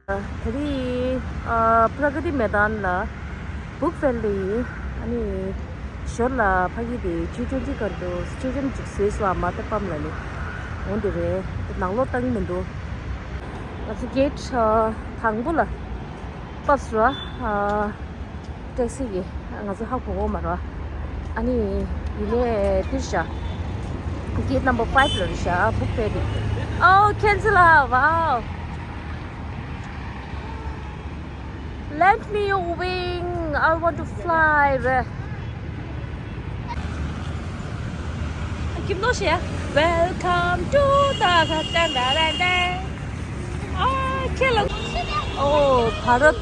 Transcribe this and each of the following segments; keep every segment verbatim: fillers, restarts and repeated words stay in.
ད་རེས་ཨ་པྲ་ག་ཏི་མེ་དཱན་ལ་བུག་ཕེར་ལ་ཡིན། ཨ་ནི་ཞོར་ལ་ཕ་གི་དེ་ཇི་ཊུ་ཝེན་ཊི་སྒང་དུ་སི་ཊེ་ཌི་ཡམ་ཅིག་བཟོས་སོང་། མ་ཏ་པམ་ལ་ནི་འོང་དེ་རེད། ནང་ལོགས་བཏང་མི་འདུག་ང་ཚོ་གེ་ཊི་ཨ་དང་པོ་ལ་བབས་སོང་། ཨ་ཊེག་སི་གིས་ང་ཚོ་ཧ་གོ་གོ་མ་རེད། ཨ་ནི་ཡིན་ནའི་འདིར་བཞག་གེ་ཊི་ནམ་བར་ཕའིབ་ལ་རེད་བཞག་བུག་ཕེར་དེ། Oh, Kenzela, wow. Lend me your wing. I want to fly. ཁྱིམ་ནོ་ཞེས། Welcome to the ཨ་ཁྱེད་ལ། ཨོ་བྷ་རད།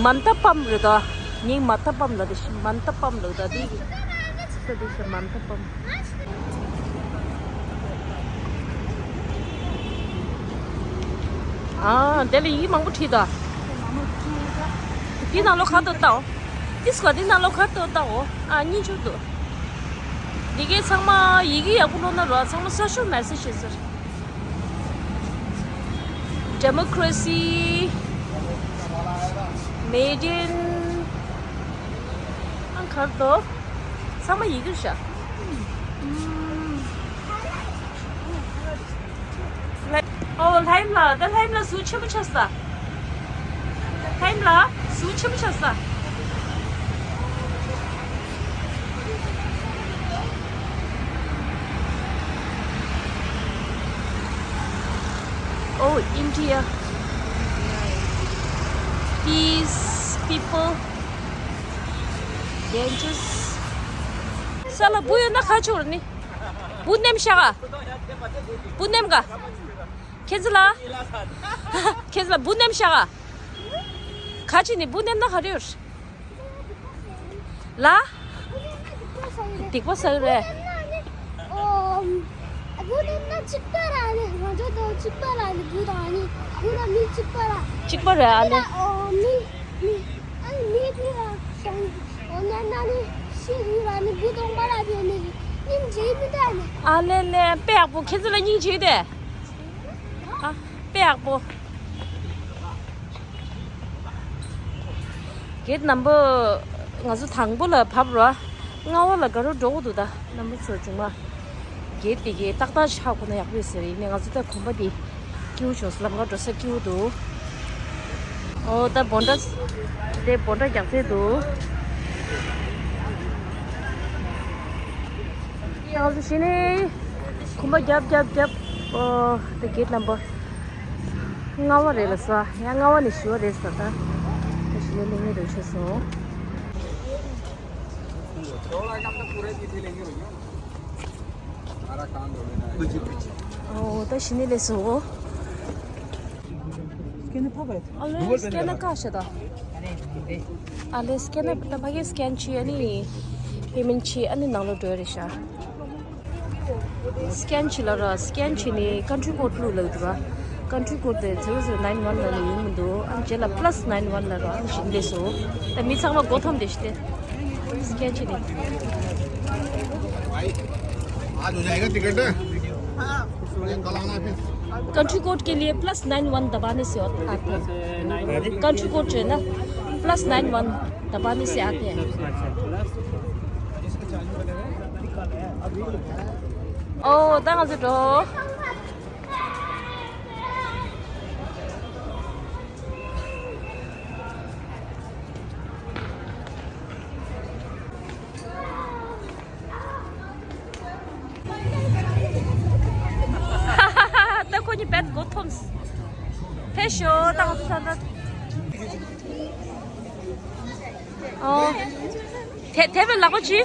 མན་ཏ་པམ་རེད་ད། ངའི་མན་ཏ་པམ་ལ་དེ་ཤི་མན་ཏ་པམ་ལ་ད་དེ་ཤི་དེ་ཤི་མན་ཏ་པམ། ཨ་དེ་ལ་ཡི་གེ་མང་པོ་བྲིས་ད། འདི་ནང་ལོགས་ཁ་ཐོག་བལྟའོ། ཏིས་ཀ་འདི་ནང་ལོགས་ཁ་ཐོག་བལྟའོ། ཨ་གཉིས་བཅུ་འདུག་འདི་གའི་ཚང་མ་ཡི་གེ་ཡག་པོ་ཀློག་ན་རོགས། ཚང་མ་social message ཟེར། Democracy, made in ཨང་གར་དོ། ཚང་མ་ཡི་གེར་བཞག་ཨོ་ལྷ་ཡིམ་ལ། ད་ལྷ་ཡིམ་ལ་ཟུག་ཆེན་པོ་ཆགས་ས། ལྷ་ཡིམ་ལ་ཟུག་ཆེན་པོ་ཆགས་ས། Oh, India. Peace, people. Dangerous. ས་ལ་བུ་ཡོད་ན་ཁ་ཆུར་ནི། བུ་ནེམ་ཤ་ག་བུ་ནེམ་ག་ཁྱེད་ཚོ་ལ། ཁྱེད་ཚོ་ལ་བུ་ནེམ་ཤ་ག་ཁ་ཆུ་ནི་བུ་ནེམ་ན་ག་རེ་ཡོད། ལ། སྡིག་པ་ཟ་གི་རེད། བུ་ནེམ་ན་གཅིག་པ་ར་ནི་ང་ཚོ་དང་གཅིག་པ་ར་ནི་བུ་དང་ནི་བུ་ལ་མི་གཅིག་པ་ར། གཅིག་པ་རེད་ཨ་ནི། མི་མི་ཨ་ནི་མི་དེ་ར་ཞང་འོ་ན་ན་ནི་ཤི་རུ་ར་ནི་བུ་དང་མ་ར་དེ་ནི་སྙིང་རྗེ་མི་ད་ནི། ཨ་ལེ་ལེ་དཔེ་ཡག་པོ། ཁྱེད་ཚོ་ལ་སྙིང་རྗེ་དེ། ཨ་དཔེ་ཡག་པོ། གེ་ཊི་ནམ་བར་ང་ཚོ་དང་པོ་ལ་བབས་རོགས། ལྔ་པ་ལ་ག་རུ་འགྲོ་གི་འདུག་ད་རྣམ་པ་ཚོ་བྱུང་མ། གེ་ཊི་དེ་གའི་ཏག་ཏག་ཆགས་ཁོ་ན་ཡག་པོ་ཡོད་ཟེར། ཡིན་ནའི་ང་ཚོ་ད་གོམ་པ་དེ་སྐྱིད་པོ་བྱུང་སོང་། ལམ་ཁ་འགྲོ་ས་སྐྱིད་པོ་འདུག་ཨོ་ད་བོན་ཌ་དེ་བོན་ཌ་རྒྱག་ཚད་འདུག་ཡང་སུ་ཞིག་ནས་གོམ་པ་རྒྱབ་རྒྱབ་རྒྱབ། ཨོ་ད་གེ་ཊི་ནམ་བར་ལྔ་པ་རེད་ལ་ས། ཡང་ལྔ་པ་ནས་བཞི་པ་རེད་ས། ད་ད་ཞིག་ནས་གླེང་ངེས་རེད་ཆེ་སོང་། ཨོ་ད་ཞིག་ནས་སླེབས་སོང་། སྐད་ནི་ཕབ་པ་རེད། ཨ་ལེ་སྐད་ནི་བཀག་ཤག་ད། ཨ་ལེ་སྐད་ནི་ད་ཕ་གི་སི་ཀེན་བྱས། ཨ་ནི་པེ་མེན་ཊི་བྱས། ཨ་ནི་ནང་ལོགས་འགྲོ་ཡ་རེད་ཤག་སི་ཀེན་བྱས་ལབ་ར། སི་ཀེན་བྱས་ནས་ཀན་ཊི་རི་ཀོཌ་བླུགས་ལབ་འདུག་ར། ཀན་ཊི་རི་ཀོཌ་དེ་zero zero nine one ལབ་ནས་ཡོང་མི་འདུག་ཨ་ནི་རྗེས་ལ་པ་ལ་སི་ནའིན་ཝན་ལབ་ར། ཨ་ནི་ཞིག་སླེབས་སོང་། ད་མི་ཚང་མ་མགོ་འཐོམས་བསྡད་ཤག་སྟེ། སི་ཀེན་བྱས་ནས། आज हो जाएगा टिकट। कल आना फिर। Country code के लिए plus nine one दबाने से आते हैं। कंट्री कोड जो है ना, प्लस नाइन वन दबाने से आते हैं। ཨོ་ད་ང་ཚོ་འགྲོ། ད་ཁོ་གཉིས་བེད་མགོ་འཐོམས། ཕེབས་ཤོག་ད་ང་ཚོ་ད་ད། ཨོ། དེ་དེ་བས་ལག་པ་ཅི།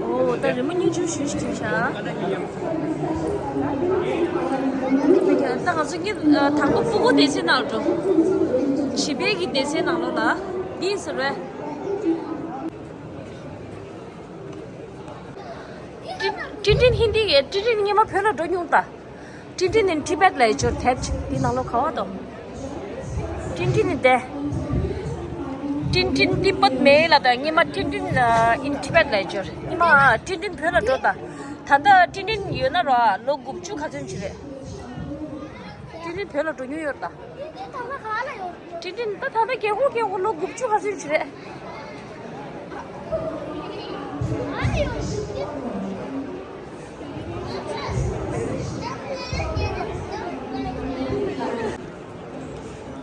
ཨོ་ད་རི་མོ་སྙིང་རྗེ་ཞེ་པོ་ཅིག་བྲིས་ཤག་ད་ང་ཚོ་གཉིས་དང་པོ་སྤུ་གུ་སྡེ་ཚན་ནང་འགྲོ། བྱིས་པའི་གི་སྡེ་ཚན་ནང་ལོགས་ལ་འདི་ཟེར་བས། ཏིན་ཏིན་ཧིན་དི་གི་ཏིན་ཏིན་སྔོན་མ་བོད་ལ་འགྲོ་མྱོང་ད། ཏིན་ཏིན་ནི་ཏི་བེད་ལ་ཡི་ཅོར་དེབ་ཅིག་འདི་ནང་ལོགས་ག་བ་དང་། ཏིན་ཏིན་ནི་དེ། ཏིན་ཏིན་ཏི་པད་མེད་ལ་དང་སྔོན་མ་ཏིན་ཏིན་ཨ་in Tibet ལ་སྦྱོར། སྔོན་མ་ཏིན་ཏིན་བོད་ལ་འགྲོ་ད། ད་ལྟ་ཏིན་ཏིན་ཡོད་ན་ར་ལོ་དགུ་བཅུ་ག་ཚོད་ཅིག་རེད། ཏིན་ཏིན་བོད་ལ་འགྲོ་མྱོང་ཡོད་ད། ཏིན་ཏིན་ད་ལྟ་རྒན་གོག་རྒན་གོག་ལོ་དགུ་བཅུ་ག་ཚོད་ཅིག་རེད།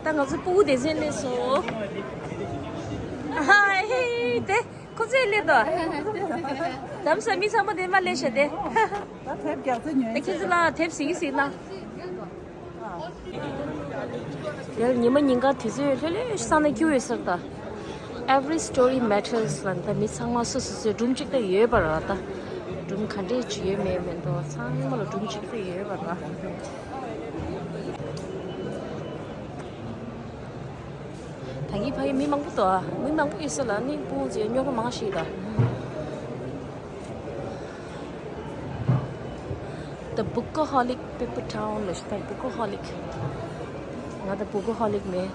ད་ང་ཚོ་སྤུ་གུ་སྡེ་ཚན་སླེབས་སོང་། ཧའི་དེ་ཁོ་ཚོས་སླེབས་དོ། དམ་ས་མི་ཚང་མ་དེ་མ་སླེབས་ཤག་དེ། ད་དེབ་རྒྱག་ཚེ་ཉོས། ད་ཁྱེད་ཚོ་ལ་དེབ་ཟིག་ཟིག་ན། ཡར་ཉི་མ་ཉིན་གང་དུས་ཚོད་ལྷོད་ལྷོད་སང་ནས་ཁྱེར་ཡོད་ཟེར་ད། Every story matters ལ་ད་མི་ཚང་མ་སོ་སོ་སོའི་སྒྲུང་གཅིག་ད་ཡོད་པ་ར་ད། སྒྲུང་ག་འདྲས་ཅིག་ཡོད་མེད་མེད་མདོག་ཚང་མ་ལ་སྒྲུང་གཅིག་ད་ཡོད་པ་ར། ད་གིན་ཕ་གི་མི་མང་པོ་འདུག་ཨ། མི་མང་པོ་ཡོད་ས་ལ་ནི་སྤུན་ཚེ་རྙོག་པ་མང་ཞིག་ད། The Bookaholic Paper Town ལ་ཞིག་ད། Bookaholic ང་ད་Bookaholic མེད།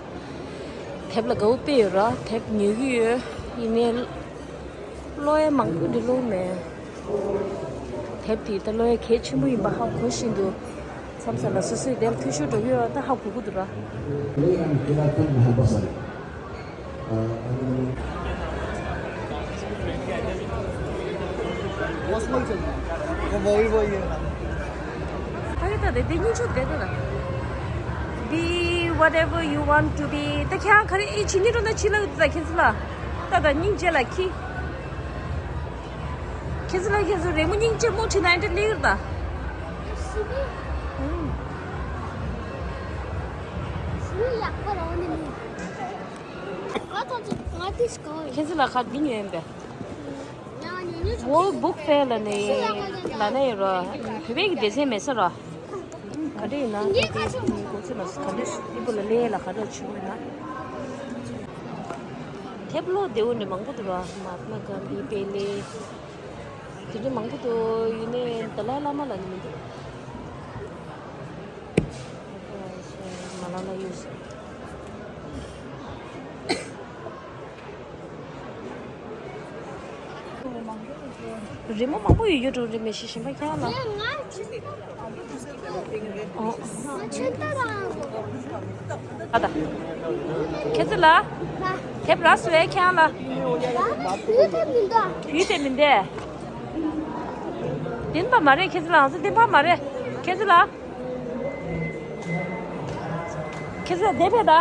དེབ་ལ་དགའ་བོ་དཔེ་ཡོད་ར། དེབ་ཉོ་གི་ཡོད། ཡིན་ནའི་ཀློག་ཡ་མང་པོ་འདི་ཀློག་མེད། དེབ་དེ་ད་ཀློག་ཡ་གལ་ཆེན་པོ་ཡིན་པ་ཧ་གོ་བཞིན་དུ། མཚམས་མཚམས་ལ་སོ་སོའི་དེབ་འཐུས་ཤོར་འགྲོ་གི་ཡོད་པ་ད་ཧ་གོ་གི་འདུག་ར། ཕ་གི་ད་དེ་དེ་སྙིང་རྗེ་བསྡད་དེ་ལ། Be whatever you want to be. ད་ཁྱེད་རང་ག་རེ་ཨེ་བྱེད་སྙིང་འདོད་ན་བྱེད་ལ་ད་ཁྱེད་ཚོ་ལ། ད་ད་སྙིང་རྗེ་ལ་ཁྱི། ཁྱེད་ཚོ་ལ་ཁྱེད་ཚོ་རེ་མོ་སྙིང་རྗེ་མོ་བྱེད་ན་ཨེ་འདྲ་ལེགས་རེད་ད། ཞི་བདེ། ཞི་བདེ་ཡག་པོ་རང་ནས་མིན། ཁྱེད་ཚོ་ལ་ཁ་འདི་ཉོས་ཡིན་པས། World Book Fair ལ་ནས་ལ་ནས་ཡོད་རོ། བོད་པའི་གི་སྡེ་ཚན་མེད་ས་རོ། ག་འདྲ་ཡིན་ན་ཁོ་ཚོ་ལ་ག་འདྲ་ཡིན་པ་ལ་ལས་ལ་ག་འདྲ་བྱུང་ཡིན་ན། དེབ་ཀློག་བདེ་བོ་ནི་མང་པོ་འདུག་རོ། Mahatma Gandhi Pele དེ་འདྲ་མང་པོ་འདུག་ཡིན་ནའི་ཏཱ་ལའི་བླ་མ་ལ་ནི་མི་འདུག་མ་ལ་ལ་ཡོད། རི་མོ་མང་པོ་ཡོད་རྒྱུ་འགྲོ་རི་མེ་ཤི་ཤིང་པ་ཁྱེད་ལ། ཨོ། ཨ་ད། ཁྱེད་ཚོ་ལ། དེབ་རག་སོང་ཁྱེད་ལ། བུ་དེ་མི་འདུག་བུ་དེ་མི་འདུག་བདེན་པ་མ་རེད་ཁྱེད་ཚོ་ལ་ང་ཚོ་བདེན་པ་མ་རེད་ཁྱེད་ཚོ་ལ། ཁྱེད་ཚོ་བསྡད་པས་ད།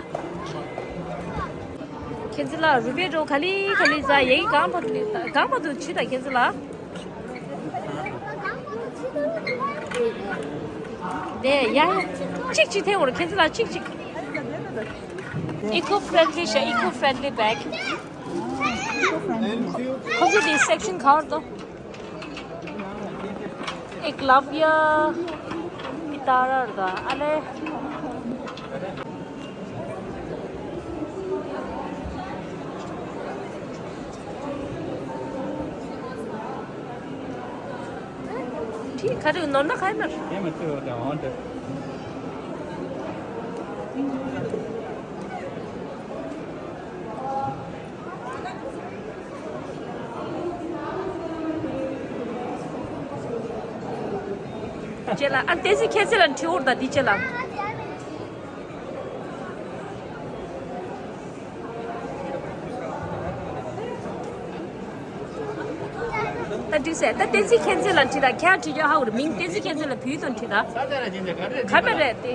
ཁྱེད་ཚོ་ལ་རུ་པའི་སྒྲོ་ག་ལི་ག་ལི་ཟ་ཡའི་གང་བར་དུ་གང་བར་དུ་ཆུ་ད་ཁྱེད་ཚོ་ལ། དེ་ཡ་གཅིག་གཅིག་ཐེངས་འོར་ཁྱེད་ཚོ་ལ་གཅིག་གཅིག eco friendly ཤ eco friendly bag ཁོ་ཚོ་དེ་section ག་བར་དུ། Eklavya Pitara ར་ཨ་ལེ། ཁྲི་ཁ་རུ་ནོར་ན་ཁ་ཡིན་ནར། ཅེ་ལ་ཨ་ཏེ་སི་ཁྱེད་ཚེ་ལ་འཁྲི་འོར་ད་འདི་ཅེ་ལ། ད་འགྲིག་སེ་ད་བསྟན་འཛིན་མཁྱེན་བརྩེ་ལ་འཁྲི་ད་ཁྱེད་འཁྲི་རྒྱུ་ཧ་འུར་མིང་བསྟན་འཛིན་མཁྱེན་བརྩེ་ལ་བུའི་དོན་འཁྲི་ད། ག་མེད་རེད་དེ།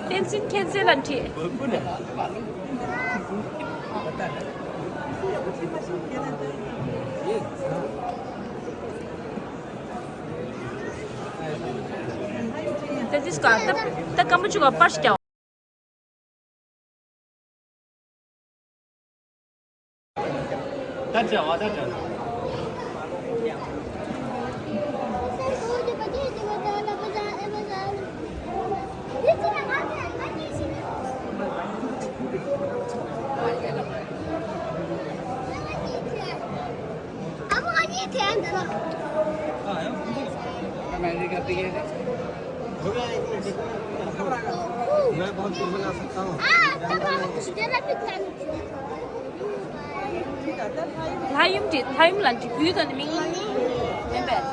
བསྟན་འཛིན་མཁྱེན་བརྩེ་ལ་འཁྲི། བསྟན་འཛིན་སྐ་ད་ད་སྐམ་པོ་བཅུ་ག་པར་ཞིག་རྒྱག་ལྷ་ཡུམ་འདི་ལྷ་ཡུམ་ལ་འབྲི་བུའི་དོན་ནི་མིང་ལ་མིན་པས།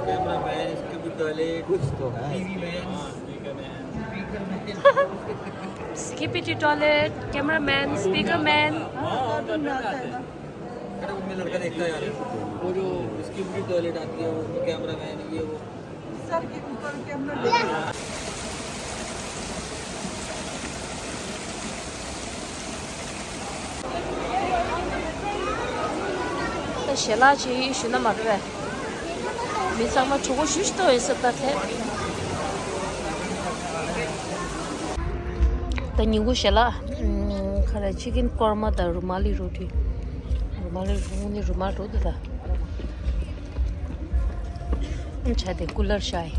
camera man, इसके भी toilet, कुछ तो है। TV man, speaker man. Skibidi toilet, camera man, speaker man. हाँ, हाँ, हाँ, हाँ। अरे, उनमें लड़का देखता है यार, वो जो स्किपिटी टॉयलेट आती है, वो कैमरा मैन, ये वो। सर के ऊपर कैमरा। ད་ཞལ་ལག་ཅིག་ཞུ་ན་མ་རེད་པས། མི་ཚང་མ་གྲོད་ཁོག་ཞུ་ཞུ་ཏོ་ཡོད་ས་ད་ཐད། ད་ཉིན་གུང་ཞལ་ལག་ཁ་ར་ཅི་ཀིན་ཀོར་མ་དང་རུ་མ་ལི་རོ་ཏི། རུ་མ་ལི་རུ་ནི་རུ་མ་རོ་ཏི་ད། ཆ་དེ་ཀུ་ལར་ཤ་ཡི།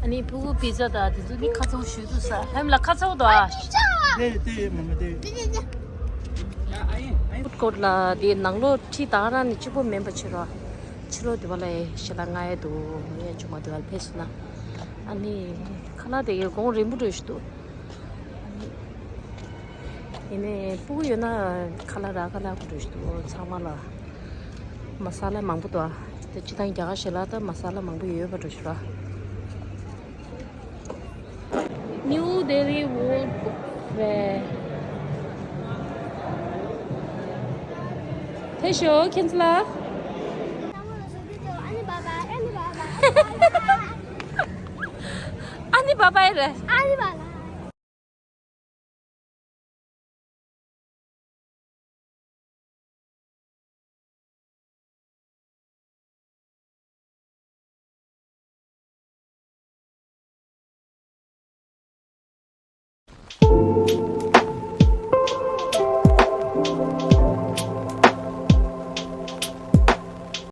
ཨ་ནི་ཕྲུ་གུ་པི་ཛ་དང་དེ་ཚོ་ནི་ཁ་ཚ་བོ་ཞུ་དུ་ས་ཧེམ་ལ་ཁ་ཚ་བོ་དོ་ཨ། དེ་དེ་མ་མ་དེ། ཕུཌ་ཀོརཊ་ལ་དེ་ནང་ལོགས་ཁྲིད་ད་རང་ནི་གཅིག་པོ་མིན་པ་ཕྱི་རོ། ཕྱི་ལོགས་དེ་བ་ལ་ཞེ་ལ་ང་ཡ་དུ་ཡ་ཆུ་མ་དེ་བ་ལ་ཕེབས་སོང་ན། ཨ་ནི་ཁ་ལག་དེ་གའི་གོང་རིན་པོ་འགྲོ་ཞུ་དུ། ཨ་ནི། ཡིན་ནའི་ཕྲུ་གུ་ཡོད་ན་ཁ་ལག་རག་ཁ་ལག་གོ་འགྲོ་ཞིག་འདུག་ཚང་མ་ལ་མ་ས་ལ་མང་པོ་འདུག་ཨ། དེ་སྤྱི་བཏང་རྒྱ་གར་ཞལ་ལག་ད་མ་ས་ལ་མང་པོ་ཡོད་པ་འགྲོ་ཞིག་ར། ནིའུ་ལྡི་ལི་ཝོལ་རེད། ཐེ་ཤོ་ཁྱེད་ཚོ་ལ། ཨ་ནི་བ་བའི་རེད། ཨ་ནི་བ་ལ།